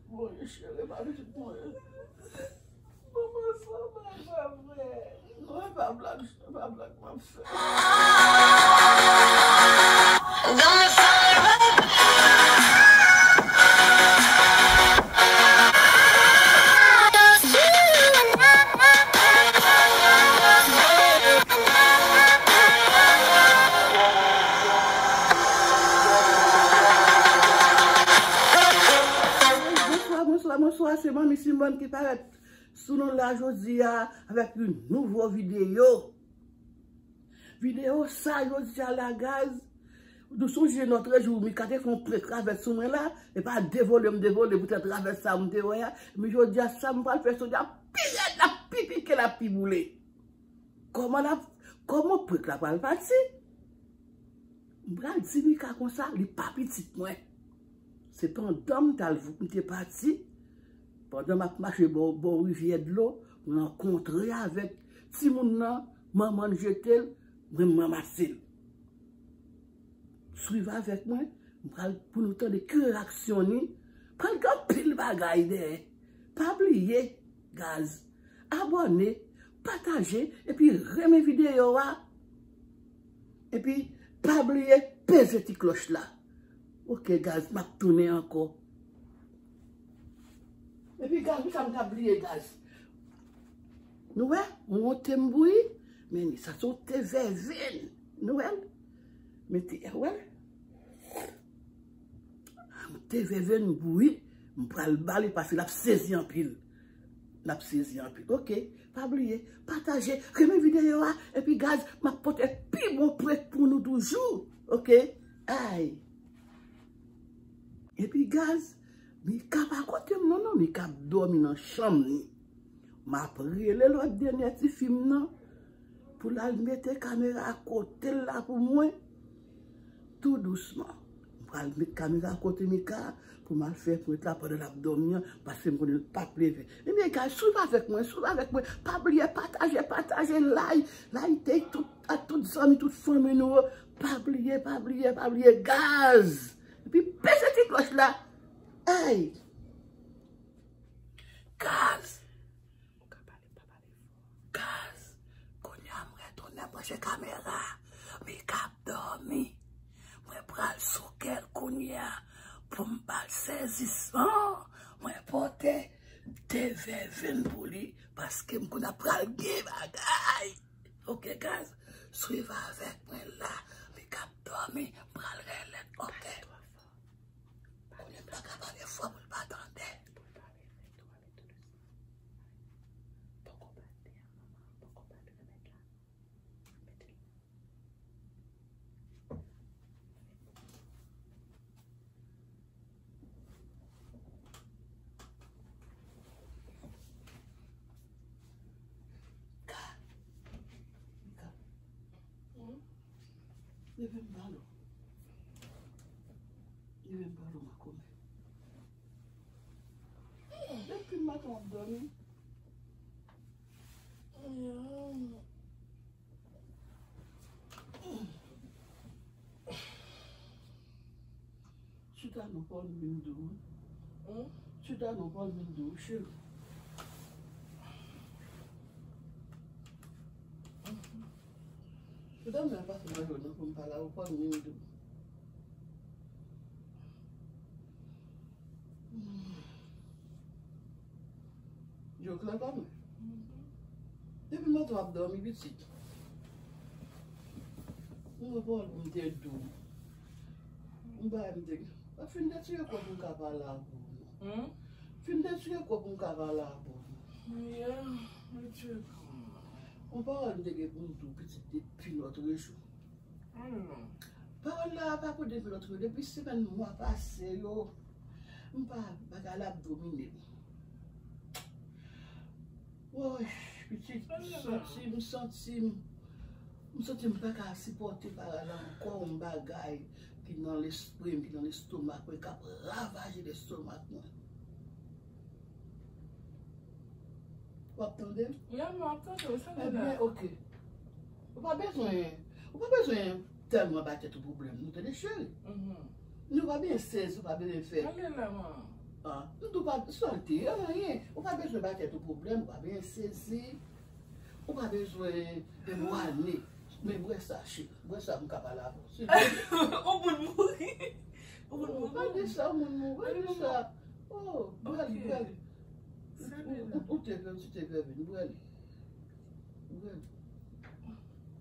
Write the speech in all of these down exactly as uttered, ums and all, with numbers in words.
Bonjou, cheri, pa pitit mwen. Manman, sa pa vre. Non, e pa blag, e pa blag m ap fè. Bonswa, bonswa, bonswa, se Manmi Simone ki parèt sou nou la jodi a avèk yon nouvo videyo. Videyo sa jodi a la, guys, nou sonje lòt jou Mika te fè yon prank travès sou mwen la, e pa devole m devole poutèt travès sa m te wè a. Men jodi a sa m pral fè jodi a pi rèd, l ap pi pike, l ap pi boule. Kòman l ap, kòman prank la pral pati? M pral di Mika konsa, li pa pitit mwen. Se pandan m t al, m te pati, pandan m ap mache bò, bò rivyè dlo, m rankontre avèk timoun nan, manman l jete l, mwen m ranmase l. Swiv avèk mwen, m pral pou nou tande ki reyaksyon ni, pral gen anpil bagay dèyè. Pa bliye, guys, abòne, pataje, epi renmen videyo a. Epi, pa bliye peze ti klòch la. Ok, guys, m ap tounen ankò. Epi, guys, wi, sa m t ap bliye, guys. Nou wè, m wonte m bouyi, men sa se yon te vèvenn. Nou wè l? Men te, wè l? M te vèvenn bouyi, m pral ba li paske l ap sezi anpil. L ap sezi anpil. Ok, pa bliye, pataje, renmen videyo a, epi guys, m ap pote pi bon prank pou nou toujou. Ok? Ay. Epi guys, Mika pa kote m non, non, Mika ap dòmi nan chanm li. M ap rele lòt dènye ti fi m nan pou l al mete kamera a kote l la pou mwen. Tou dousman. M pral met kamera kote Mika pou m al fè prank la pandan l ap dòmi an, paske m konnen l p ap leve. Ebyen, guys, swiv avèk mwen, swiv avèk mwen. Pa bliye pataje, pataje, like, like tout, ak tout zanmi, tout fanmi nou yo. Pa bliye, pa bliye, pa bliye, guys. Epi peze ti klòch la. Ay! Guys! Ou ka pale, pa pale fò. Guys, kounye a m retounen branche kamera. Mika ap dòmi. Mwen pral souke l kounye a pou m ba l sezisman. Mwen pote de vèvenn pou li paske m konn ap pral gen bagay. Ok, guys, swiv avèk mwen la. Mika ap dòmi, m pral rele l. Ok. Kounye m pa ka pale fò pou l pa tande. Leve m ba l ou. Leve m ba l ou, makomè. Depi maten w ap dòmi. Chita non, pa w vin dou. Hmm? Chita non, pa w vin dou, cheri. Chita non, pase mwen jwenn pou m pale avè w, pa w vin dou. Yo klè pa mwen. Depi maten w ap dòmi, pitit. Mwen pa wè m te dou. M pa m te. Fin detire kò pou m ka pale avè w. Hmm? Fin detire kò pou m ka pale avè w. Yeah, retire kò. Ou pa wè m te gen pou m dou pitit depi lòtrejou. Pawòl la pa pou depi lòt yo. Depi semèn mwa pase yo, m pa, bagay la ap domine m. Woy, pitit, m santi, m santi, m santi m pa ka sipòte bagay la ankò, yon bagay ki nan lespri m, ki nan lestomak mwen, k ap ravaje lestomak mwen. W ap tande m? Yeah, m ap tande w, sa vle di. Ebyen, ok. Ou pa bezwen, ou pa bezwen tèlman bay tèt ou pwoblèm, nou tande cheri. Mhm. Nou pa bezwen sezi, ou pa bezwen fè. Gade la, man. Ah, m tou pa sòlte, anyen. Ou pa bezwen ba tèt ou pwoblèm, ou pa bezwen sezi. Ou pa bezwen demwale. Men bwè sa, cheri. Bwè sa, m ka pale avè w. Silvouplè. Ou moun mouri. Ou moun mouri. Pa di sa, ou moun mouri. Pa di sa. Oh, bwè l, bwè l. Ou, ou, ou te grèv, ti te grèv, bwè l. Bwè l.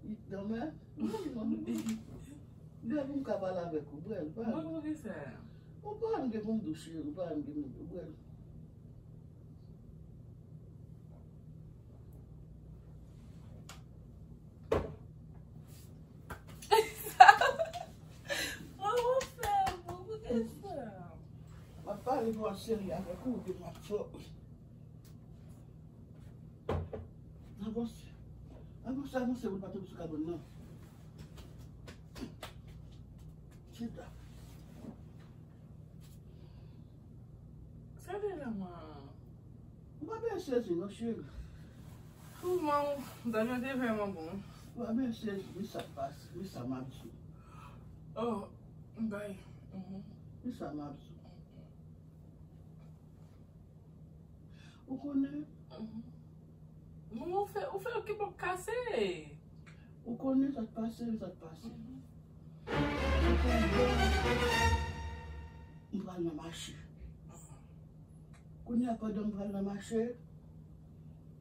Li dòmi? Non, non. Bwè l pou m ka pale avèk ou. Bwè l, pa. Mwen pou ki sa? Ou pa m gen pou m dous, cheri. Ou pa m gen pou m dous. Bwè l. Mwen ou fè, mwen pou ki sa? M ap pale pou w ap serye avèk ou, ou gen m ap fè. Avanse. Avanse, avanse, pou l pa tonbe sou kabann nan. Chita. Sa te la, man. Ou pa byen sezi, non, cheri. Kouman w, dòmi an te vrèman bon. Ou pa byen sezi, men sa k pase, men sa m ap di w. Oh, m bay. Mhm. Men sa m ap di w. Ou konnen? Mhm. Bon, ou fè, ou fè ki pòp kase. Ou konnen sa k pase, sa k pase. Mhm. Ou konnen m pral nan mache. Mhm. Kounye a pandan m pral nan mache,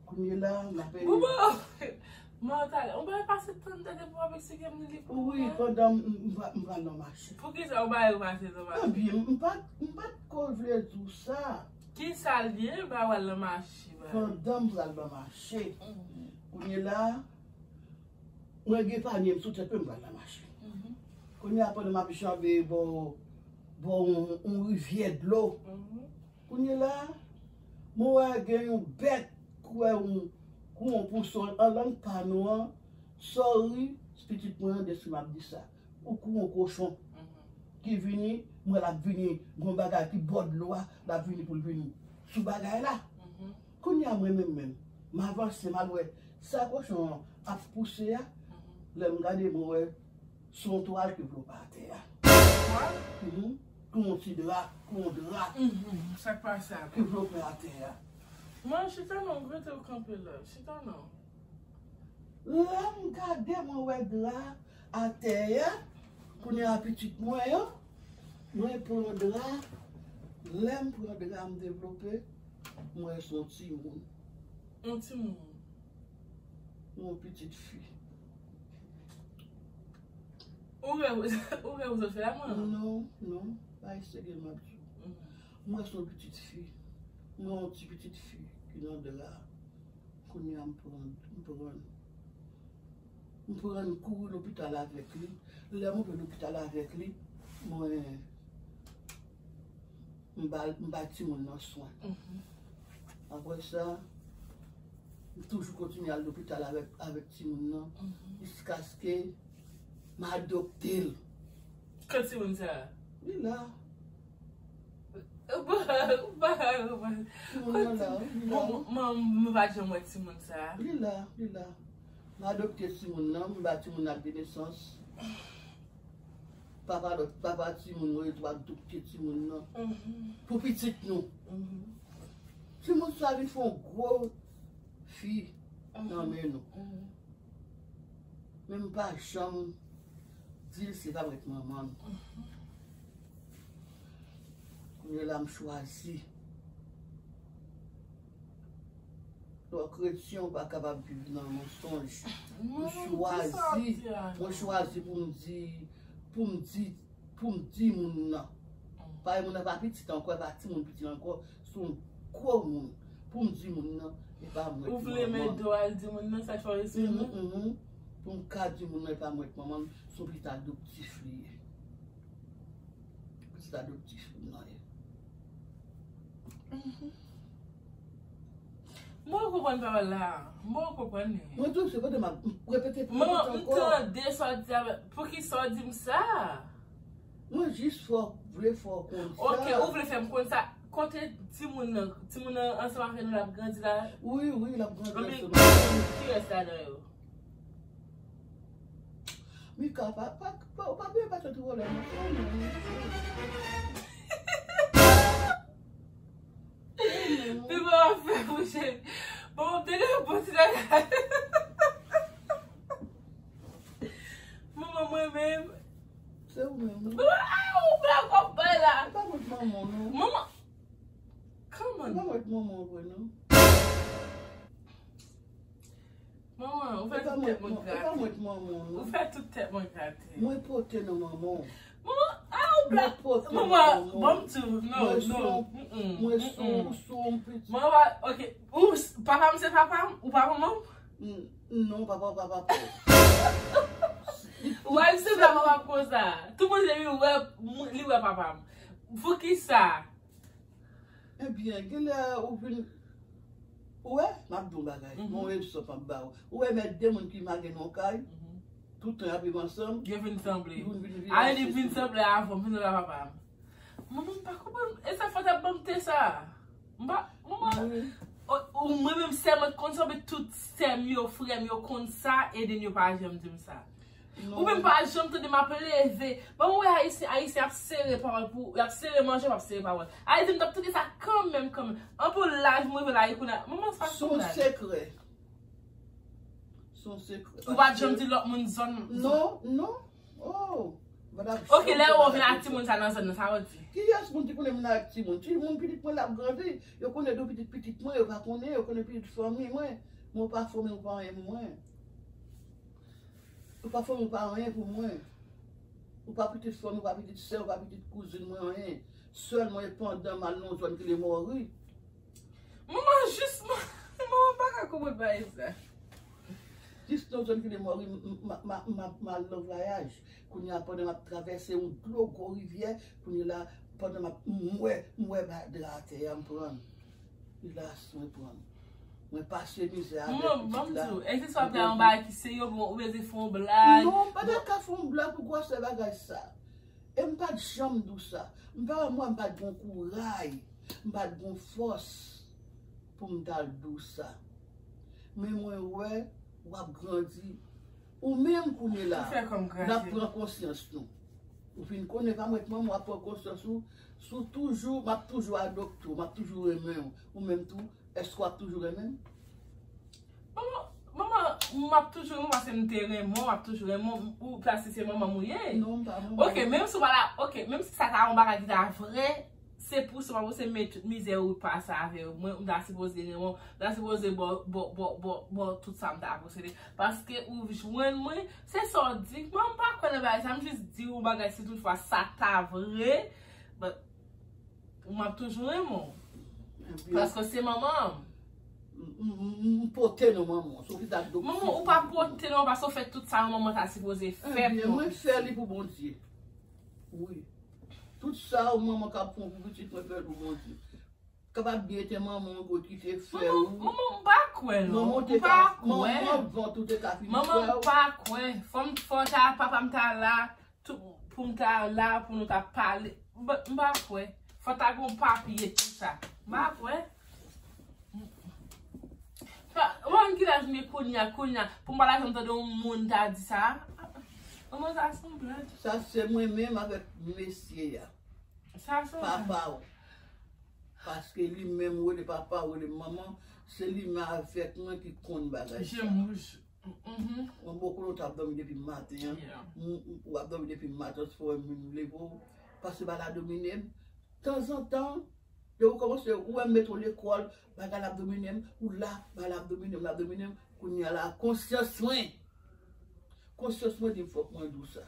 kounye la, m ap Boubo! Mwen talè, ou bay pase tan de pou w ap eksplike m li pou mwen. Wi, pandan m, m, m pral nan mache. Poukisa ou bay pase tan? Ebyen, m pa, m pa t ko vle di w sa. Ki sa l ye, ba w al nan mache, ba? Pandan m pral nan mache, mhm, kounye la, mwen gen panye m sou tèt mwen, m pral nan mache. Mhm. Kounye a, pandan m ap janbe bò, bò yon, yon rivyè dlo, mhm, kounye la, mwen wè gen yon bèt koulè yon, kou yon pwonson an lang pa nou an, sòri, pitit mwen an, deske m ap di sa. Ou kou yon kochon, mhm, ki vini, mwen l ap vini, gon bagay ki bò dlo a, l ap vini pou l vini sou bagay la. Mhm. Kounye a mwen menm menm, m avanse, m al wè sa kochon an ap pouse a. Mhm. Lè m gade, mwen wè se yon twal ki vlope atè a. Twal? Mhm. Kou yon ti dra, kou yon dra. Mhm. Sa k pase a? Ki vlope atè a. Mwen chita non, m rete w kanpe la. Chita non. Lè m gade, mwen wè dra atè a. Kounye a pitit mwen an, mwen pran dra. Lè m pran dra, m devlope, mwen wè se yon timoun. Yon timoun? Yon pitit fi. Ou wè, ou wè ou sot fè a, mwen? Non, non, pa eseye m ap di w. Mhm. Mwen se yon pitit fi. Mwen yon ti pitit fi ki nan dra. Kounye a m pran, m pran, m pran kouri lopital avèk li. Lè m rive lopital avèk li, mwen, m ba, m ba timoun nan swen. Mhm. Apre sa, m toujou kontinye al lopital avèk, avèk timoun nan, mhm, jiskaske m adopte l. Kot timoun sa a? Li la. Timoun nan la, li la. Mwen, mwen, mwen pa janm wè timoun sa a. Li la, li la. M adopte timoun nan, m ba timoun nan ak de nesans. Papa lòt, papa timoun mwen, yo tou adopte timoun nan. Mhm. Pou pitit nou. Mhm. Timoun sa vin fè yon gwo fi, mhm, nan men nou. Mhm. Men m pa janm di l se pa mwen k manman l. Mhm. Kounye a la m chwazi. Lè w kretyen, ou pa kapab viv nan mansonj. M chwazi, mwen chwazi pou m di, pou m di, pou m di moun nan. Paske moun nan pa pitit ankò, e pa timoun piti ankò, se yon gwo moun. Pou m di moun nan, e pa mwen ki manman l. Ou vle men do al di moun nan, sa k fè w resi menm? Mhm, mhm. Pou m ka di moun nan, e pa mwen ki manman l, se yon pitit adoptif li ye. Pitit adoptif moun nan ye. Mhm. Mwen konprann pawòl la. Mwen konprann li. Mwen tou, se kote m ap repete, repete ankò. Mwen, m tande sa w di a, poukisa w di m sa? Mwen jis fè w, vle fè w konn sa. Ok, ou vle fè m konn sa. Kote timoun nan, timoun nan ansanm avè nou l ap grandi la? Wi, wi, l ap grandi ansanm avè nou. Ki rès ladan yo? Mika, pa, pa, pa, ou pa byen pa soti wòlè non. Fè pou cheri. Bon, m te gen yon bon ti bagay. Manman, mwen menm. Se ou menm, non? Manman, a, ou blag w ap bay la. Ou pa mwen manman, non. Manman. Come on. Ou pa mwen manman, vre, non. Manman, ou fè tout tèt mwen grate. Ou pa mwen manman, non. Ou fè tout tèt mwen grate. Mwen pote nan manman. Manman, a, ou blag. Manman, ban m di w, non, non. Mwen sou, ou sou yon pitit. Manman, ok. Ou, papa m se papa m, ou pa manman m? Non, papa, papa, papa. Ou pa di se papa m konsa. Tout moun se li wè, li wè papa m. Poukisa? Ebyen, genlè ou vin, ou wè, m ap di w yon bagay. Mwen, yon egzanp m ap ba w. Ou wè, mèt de moun ki mage nan yon kay, tout tan y ap viv ansanm. Yo vin sanble. Yo vin, vin, vin. Ayen li vin sanble avan, vin sanble a papa m. Manman, m pa konprann. E sa fò t ap ban m te sa. M pa, manman, ou, ou, mwen menm sè mwen konn sa, men tout sè m yo, frè m yo konn sa, Eden yo pa janm di m sa. Ou menm pa janm tande m ap leve. Bon, ou wè Ayisyen, Ayisyen ap sere pawòl pou, y ap sere manje, y ap sere pawòl. Ayiti, m t ap tande sa kanmenm, kanmenm. An pou laj mwen rive la, e kounye a, manman, sa se yon sekrè. Se yon sekrè. Ou pa t janm di lòt moun zòn. Non, non. Oh. Ok, lè ou vin ak timoun sa nan zòn nan, sa ou di? Kiyès moun ki konnen m nan ak timoun? Timoun pitit mwen l ap grandi. Yo konnen de pitit pitit mwen, yo pa konnen, yo konnen pitit fanmi mwen. Men ou pa fanmi, ou pa anyen pou mwen. Ou pa fanmi, ou pa anyen pou mwen. Ou pa pitit fanmi, ou pa pitit sè, ou pa pitit kouzin mwen, anyen. Sèlman e pandan m al nan yon zòn ki le mòri. Manman, jis, manman, m pa ka konprann bagay sa. Jis nan yon zòn ki le mòri, m, m, m, m, m al nan vwayaj. Kounye a, pandan m ap travèse yon dlo gwo rivyè, kounye la, pandan m ap, m wè, m wè ba dra atè a, m pran. Ilas, mwen pran. Mwen pase mizè avèk pitit la. Manman, ban m di w, èske sa w ap gade yon bagay ki serye, oubyen ou bezwen fè yon blag? Non, m pa ta ka fè yon blag pou gwosè bagay sa. E m pa t janm di w sa. M pa wè mwen, m pa t gen kouray, m pa t gen fòs pou m t al di w sa. Men mwen wè w ap grandi. Ou menm kounye la, n ap pran konsyans nou. Ou fin konnen pa mwen k manman, w ap pran konsyans ou. Si w toujou, m ap toujou adopte w, m ap toujou renmen w. Ou menm tou, èske w ap toujou renmen m? Manman, manman, m ap toujou renmen w paske m te renmen w, m ap toujou renmen w, ou paske se manman m ou ye. Non, m pa manman. Ok, menm si w pa la, ok, menm si sa ta yon bagay ki ta vrè, se pou sa, pa pou se met tout mizè ou pase avè mwen, m ta sipoze renmen w, m ta sipoze ba w, ba w, ba w, ba w, ba w tout sa m ta posede. Paske ou jwenn mwen, se sa w di, mwen m pa kwè nan bagay sa, m jis di w yon bagay si toutfwa sa ta vre, but, m ap toujou renmen w. Ebyen. Paske se manman m. M, m, m, m pote non manman w. Se w ki ta adopte. Manman, ou pa pote non, paske w fè tout sa yon manman ta sipoze fè pou yon pitit. Ebyen, mwen fè li pou Bondye. Wi. Tout sa yon manman ka pran pou pitit, mwen fè l pou Bondye. Kapab byen te manman w ki te fè ou. Manman, manman, m pa kwè non. Manman w te ka, manman w vant ou te ka fin fè ou. Manman, m pa kwè. Fò m, fò ta, papa m ta la. Tou, pou m ta la, pou nou ta pale. M pa, m pa kwè. Fò ta gon papye, tou sa. M pa kwè. Ou konn ki laj m ye kounye a, kounye a, pou m pa ta janm tande yon moun ta di sa. Manman, sa se yon blag. Sa se mwen menm avèk mesye a. Sa se yon blag. Papa w. Paske li menm rele papa, rele manman, se li menm avèk mwen ki konn bagay sa. Je m wouj. Mhm. Mwen bò kote w t ap dòmi depi maten an. Yeah. M, m, w ap dòmi depi maten an, se fò m vin leve w. Paske bagay la domine m. Tanzantan, depi w kòmanse, ou wè m mete w lekòl, bagay la ap domine m, ou la, bagay la ap domine m, l ap domine m. Kounye a la, konsyans mwen. Konsyans mwen di m fòk mwen di w sa.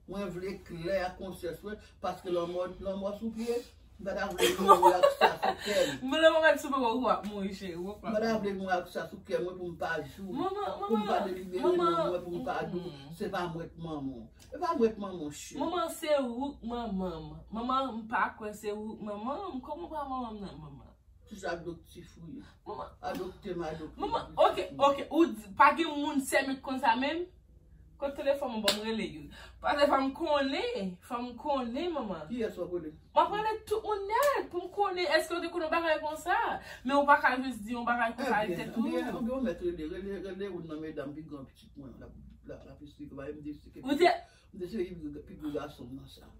Mwen vle klè ak konsyans mwen, paske lanmò, lanmò sou pye, m pa ta vle mouri ak sa sou kè m. Mwen, lè mwen mèt sou pye, w ap mouri, cheri, w ap mouri. M pa ta vle mouri ak sa sou kè mwen pou m pa di w, pou m pa delibere non mwen, pou m pa di w, se pa mwen k manman w. E pa mwen k manman w, cheri. Manman, se ou k manman m. Manman, m pa kwè se ou k manman m. Kòman w pa manman m nan, manman? Ti sa adoptif ou ye. Manman. Adopte m, adopte m. Manman, ok, ok. Ou di, pa gen moun sèmen k konn sa menm? Kote telefòn mwen, ban m rele youn. Paske fò m konnen, fò m konnen, manman. Kiyès w ap rele? M ap rele tout moun nèt pou m konnen èske yo te konn yon bagay konsa. Men ou pa ka jis di yon bagay konsa ak tèt ou. Ebyen, ebyen, ou mèt rele, rele, rele youn nan medam pi gran pitit mwen, l ap, l ap, l ap esplike w, m deside, m deside pi gwo gason m nan sa.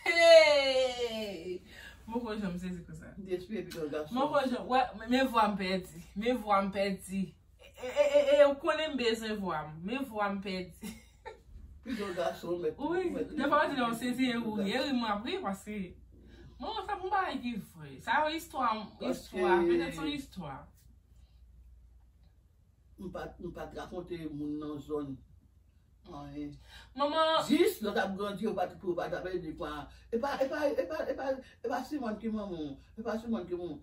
Hey! Poko janm sezi konsa. M te espere pito gason. Mwen poko janm, wè, men vwa m pèdi. Men vwa m pèdi. E, e, e, e, ou konnen m bezwen vwa m. Men vwa m pèdi. Pito gason, mèt. Wi, defwa mwen di lè w sezi e ou ri, e ri m ap ri paske. Mwen, sa pou bagay ki vre. Sa yon istwa, istwa, petèt se yon istwa. M pa, m pa t rakonte moun nan zòn anyen. Manman. Jis lè w t ap grandi, yo pa t, yo pa t ap ede kwa. E pa, e pa, e pa, e pa, e pa Simòn ki manman w. E pa Simòn ki manman w.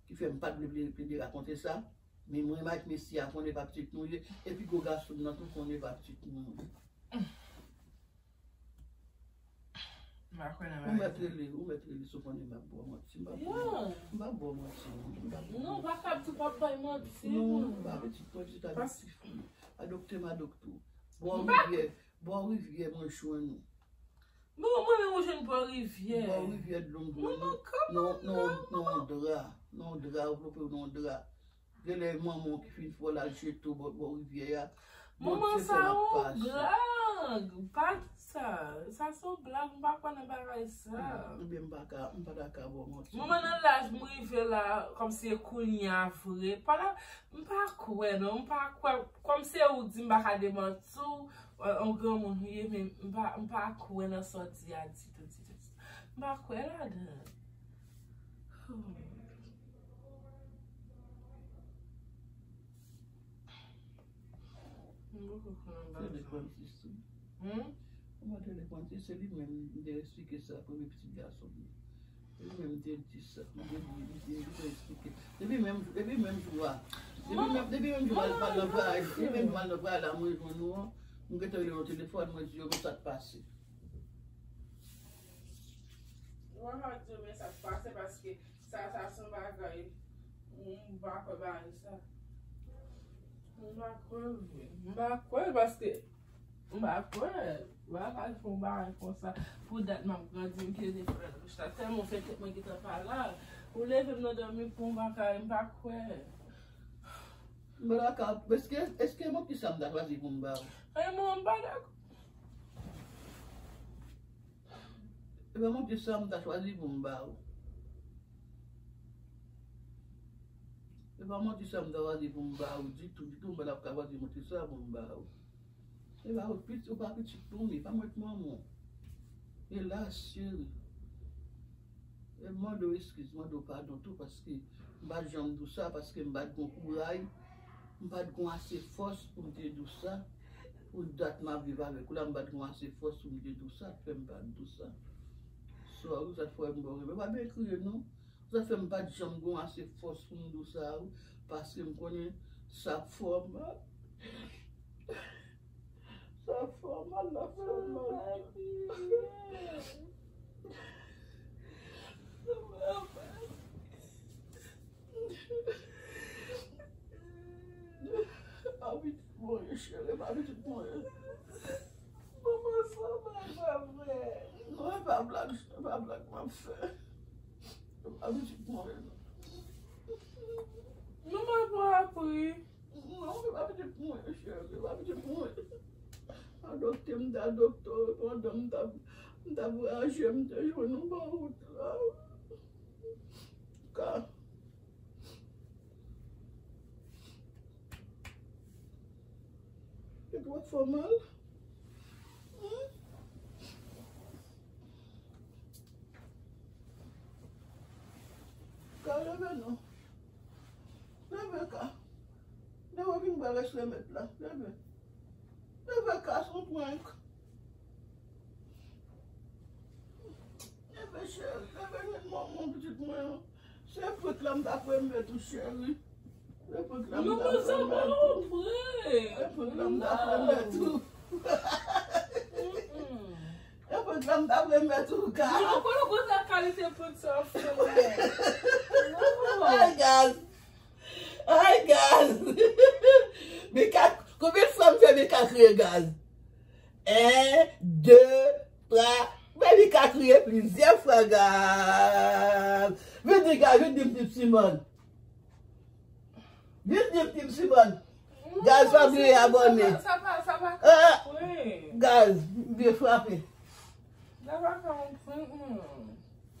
Ki fè m pa t vle plede rakonte sa. Men mwen, Mike Messi a konnen pa pitit nou ye. Epi gwo gason m nan tou konnen pa pitit nou. M pa kwè nan bagay sa. Ou mèt rele, ou mèt rele si w konnen m ap ba w manti. M p ap ba w manti non. M p ap ba w manti. Non, ou pa ka ap di w p ap bay manti non. Non, m pa pitit mwen, pitit adoptif mwen. Adopte m adopte w. Bò rivyè, bò rivyè mwen jwenn ou. Bon, mwen menm ou jwenn bò rivyè. Bò rivyè dlo m jwenn ou. Nan yon dra, nan yon dra, ou vlope w nan yon dra. Genlè manman w ki fin fè w l al jete w bò, bò rivyè a. Manman sa yon blag. Pa di sa. Sa se yon blag. M pa kwè nan bagay sa. Ebyen, m pa ka, m pa ta ka ba w manti. Manman nan laj m rive la, kòmsi e kounye a vre. Pandan, m pa kwè non, m pa kwè. Kòmsi ou di m pa ka demanti w, yon granmoun ou ye, men m pa, m pa kwè nan sa w di a ditou, ditou, ditou. M pa kwè ladan. Mwen te rekonèt se li menm m te eksplike sa premye pitit gason m nan. Se li menm m te di sa. M te di, m te, m te eksplike. Depi menm, depi menm jou a. Depi menm, depi menm jou a, l pral nan vwayaj, depi menm jou a, l nan vwayaj la, mwen jwenn ou an, m gentan rele nan telefòn, mwen di yo, men sa k pase. Mwen pa di yo, men sa k pase, paske Sa, sa se yon bagay. M pa kwè bagay sa. M pa kwè vre. M pa kwè paske m pa kwè. Bagay fè yon bagay konsa. Pou dat m ap grandi, m kite telefòn nan bouch la. Tèlman w fè tèt mwen gentan pa la. Ou leve m nan dòmi pou yon bagay, m pa kwè. M pa dakò. Èske, èske mwen ki sa m ta chwazi pou m ba w? Ay, mwen, m pa dakò. E pa manti sa m ta chwazi pou m ba ou. E pa manti sa m ta chwazi pou m ba ou ditou, ditou m pa t ap ka chwazi manti sa pou m ba ou. E pa ou pitit, ou pa pitit pou m, e pa mwen k manman w. Elas, cheri. E m mande w eskiz, mande w padon tou, paske m pa t janm di w sa, paske m pa t gon kouray, m pa t gon ase fòs pou m te di w sa. Pou dat m ap viv avèk ou la, m pa t gon ase fòs pou m te di w sa, k fè m pa t di w sa. Sorry, sa t fè m ba w renmen. Pa byen kriye non. Sa fè m pa t janm gon ase fòs pou m di w sa, wi, paske m konnen sa fè w mal. Sa fè w mal, la fè w mal. A pitit mwen, cheri, pa pitit mwen. Manman, sa bagay pa vre. Non, e pa blag, e pa blag m ap fè. E pa pitit mwen. Manman, pa pri. Non, se pa pitit mwen, cheri, se pa pitit mwen. Adopte m t adopte w pandan m t ap, m t ap vwayaje, m te jwenn ou bò wout la. Ka. Li twò fè w mal? Humm? Ka leve non. Leve Ka. Leve vin bwè rès remèd la. Leve. Leve Ka, se yon prank. Leve cheri, leve jwenn manman pitit mwen an. Se prank la m t ap remèt ou cheri. Se prank la m t ap remèt ou. Se prank la m t ap remèt ou. E prank la m t ap remèt ou Ka. Mwen pa konn konsa kalite prank sa w ap fè mwen. Ay gaz. Ay gaz. Mika, konbyen fwa m fè Mika kriye gaz? En, de, twa. Men Mika kriye plizyè fwa gaz. Vin di gaz, vin di m Tip Simòn. Vin di m Tip Simòn. Gaz pa bliye abòne. Sa pa, sa pa ka. Gaz, byen frape. Sa pa ka yon prank non.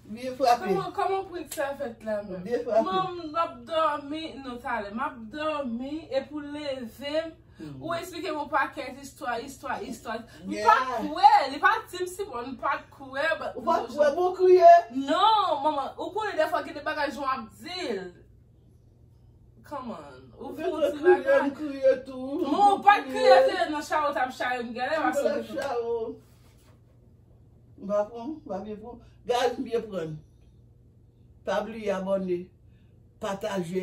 Byen frape. Kòman, kòman prank sa fèt la menm? Byen frape. Manm, m ap dòmi, non, talè. M ap dòmi, epi w leve m, hmm, ou eksplike m yon pakèt istwa, istwa, istwa. M pa kwè, li pa Tim Simon, m pa kwè. Ou pa kwè, bon, kriye? Non, manman, ou konnen defwa gen de bagay jan w ap di l. Come on. Ou fè yon ti bagay. M kriye tou. Non, ou pa t kriye, se nan chawo t ap chayo m, gade fason ou te fè. M pa pran, m pa byen pran. Guys, m byen pran. Pa bliye abòne, pataje,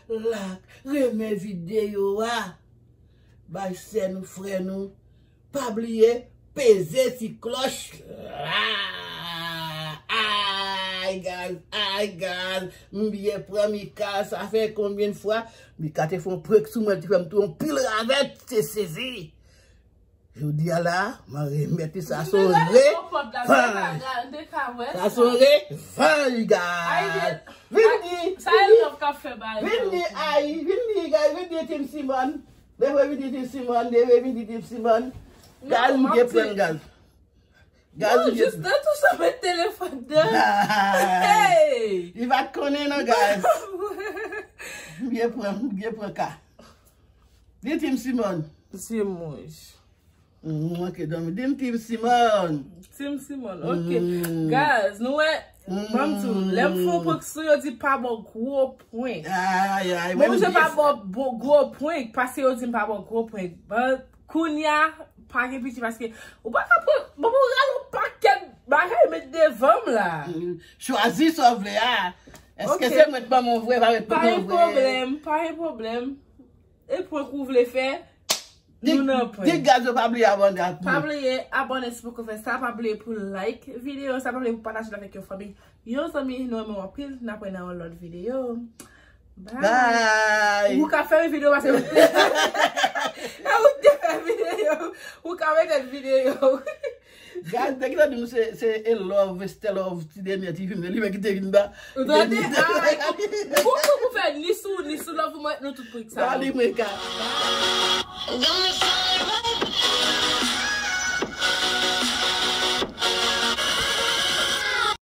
like, renmen videyo a. Bay sè nou, frè nou. Pa bliye peze ti klòch la. Ay, guys, ay, guys. M byen pran Mika, sa fè konbyen fwa Mika te fè yon prank sou mwen, te fè m tou yon pil ravèt, te sezi. Jodi a la, mwen remèt li sa, se yon revanj. Sa se yon revanj, guys. Vin di, vin di, vin di, ay, vin di, guys, vin di Tim Simon. Leve vin di Tim Simon, leve vin di Tim Simon. Guys, m gen prank, guys. Guys, m gen prank. Jis nan tou sa met telefòn nan. Hey! Li pa t konnen non, guys. M gen prank, m gen prank ka. Di Tim Simon. Tim Wouj. Mm, ok, donk, di m Tim Simon. Tim Simon, ok. Mm. Guys, nou wè, mm, ban m di w, lè m fè yon prank sou yo, di pa ba w gwo prank. Ay, ay, mwen, mwen, m jan pa ba w gwo prank, paske yo di m pa ba w gwo prank. But, kounye a, pa gen piti, paske ou pa ka pran, bon, ou rale yon pakèt bagay, met devan m la. Mm, chwazi sa w vle a. Èske se mwen k ban mwen vre, pa mwen k ban mwen vre? Pa gen pwoblèm, pa gen pwoblèm. E prank ou vle fè, nou nan prank. Di guys yo pa bliye abòne ak nou. Pa bliye abòne si poko fè sa, pa bliye pou like videyo sa, pa bliye pou pataje l avèk yon fanmi, yon zanmi, nou renmen w anpil, n ap wè nan yon lòt videyo. Bye. Ou ka fè videyo paske ou te, e ou te fè videyo, ou ka mete videyo. Guys, nèg la di m se, se e love, Esther Love, ti dènye ti fim, li menm ki te vin ba. Ou tande? Ay, ou, ou, ou fè ni sou, ni sou love mwen, nou tout prank sa. Ba li mwen ka.